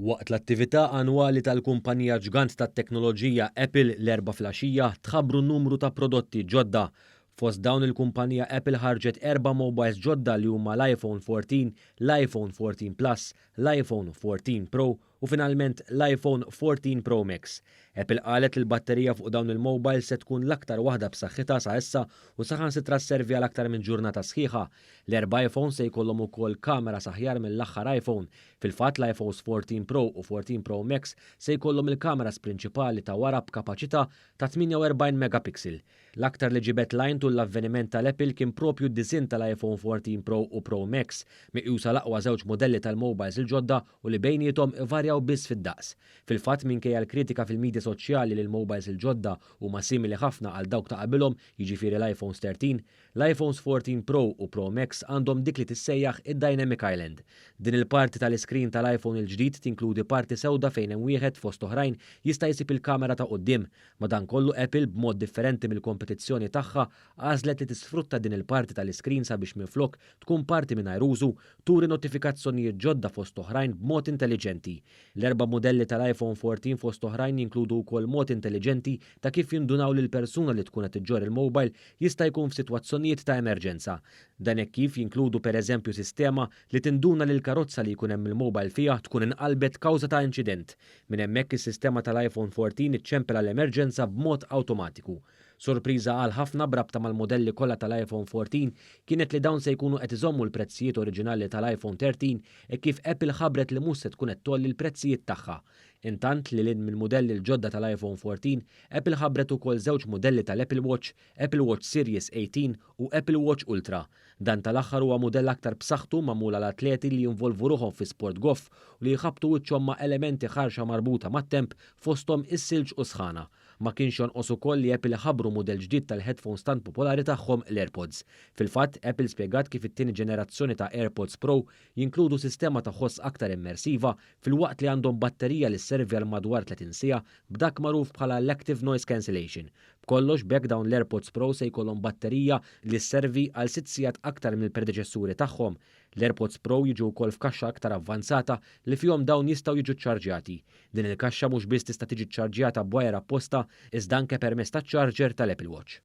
Waqt l-attività annwali tal-kumpanija ġgant tat-teknoloġija Apple l-Erbgħa filgħaxija tħabbru numru ta' prodotti ġodda. Fost dawn il-kumpanija Apple ħarġet erba' mobiles ġodda li huma l-iPhone 14, l-iPhone 14 Plus, l-iPhone 14 Pro u finalment l-iPhone 14 Pro Max. Apple qalet li l-batterija fuq dawn il-mobiles se tkun l-aktar waħda b'saħħitha sa issa u saħansitra sservi għal aktar minn ġurnata sħiħa. L-erba' iPhones se jkollhom ukoll kameras aħjar mill-aħħar iPhone. Fil-fatt l-iPhones 14 Pro u 14 Pro Max se jkollhom il-kameras prinċipali ta' wara b'kapaċità ta' 48 megapixel. L-aktar li ġibed l-għajn tul l-avveniment tal-Apple kien propju d-disinn tal-iPhone 14 Pro u Pro Max, meqjusa l-aqwa żewġ modelli tal-mobiles il-ġodda u li bejniethom ivarjaw biss fid-daqs. Fil-fatt minkejja l-kritika fil-medja soċjali li l-mobiles il-ġodda huma simili ħafna għal dawk ta' qabilhom, jiġifieri l-iPhones 13, l-iPhones 14 Pro u Pro Max għandhom dik li tissejjaħ id-Dynamic Island. Din il-parti tal-iskrin tal-iPhone il-ġdid tinkludi parti sewda fejn hemm wieħed fost oħrajn jista' jsib il-kamera ta' quddiem. Madankollu Apple b'mod differenti mill-kompetizzjoni tagħha għażlet li tisfrutta din il-parti tal-iskrin sabiex minflok tkun parti mingħajr użu, turi notifikazzjonijiet ġodda fost oħrajn b'mod intelliġenti. L-erba' mudelli tal-iPhone 14 fost oħrajn jinkludu wkoll mod intelliġenti ta' kif jindunaw lil persuna li tkun qed iġġorr il-mobile jista' jkun f'sitwazzjonijiet ta' emerġenza. Dan hekk kif jinkludu pereżempju sistema li tinduna li l-karozza li jkun hemm il-mobile fiha tkun inqalbet kawża ta' inċident. Minn hemmhekk is-sistema tal-iPhone 14 iċċempel għall-emerġenza b'mod awtomatiku. Sorpriża għal ħafna b'rabta mal-modelli kollha tal-iPhone 14 kienet li dawn se jkunu qed iżommu l-prezzijiet oriġinali tal-iPhone 13 hekk kif Apple ħabbret li mhux se tkun qed tgħolli l-prezzijiet tagħha. Intant lil hinn mill-mudelli l-ġodda tal-iPhone 14, Apple ħabbret ukoll żewġ mudelli tal-Apple Watch, Apple Watch Series 18 u Apple Watch Ultra. Dan tal-aħħar huwa mudell aktar b'saħħtu magħmul għal atleti li jinvolvu ruħhom fi sport goff u li jħabbtu wiċċhom ma' elementi ħarxa marbuta mat-temp fosthom is-silġ u s-sħana. Ma kienx jonqos ukoll li Apple ħabbru mudell ġdid tal-headphones tant popolari tagħhom l-AirPods. Fil-fatt, Apple spjegat kif it-tieni ġenerazzjoni ta' AirPods Pro jinkludu sistema ta' ħoss aktar immersiva filwaqt li għandhom batterija li sservi għal madwar 30 siegħa b'dak magħruf bħala l-Active Noise Cancellation. B'kollox b'hekk dawn l-AirPods Pro se jkollhom batterija li sservi għal 6 sigħat aktar mill-predeċessuri tagħhom. L-AirPods Pro jiġu wkoll f'kaxxa aktar avvanzata li fihom dawn jistgħu jiġu ċċarġjati. Din il-kaxxa mhux biss tista' tiġi ċċarġjata b'wire apposta iżda anke permezz taċ-charger tal-Apple Watch.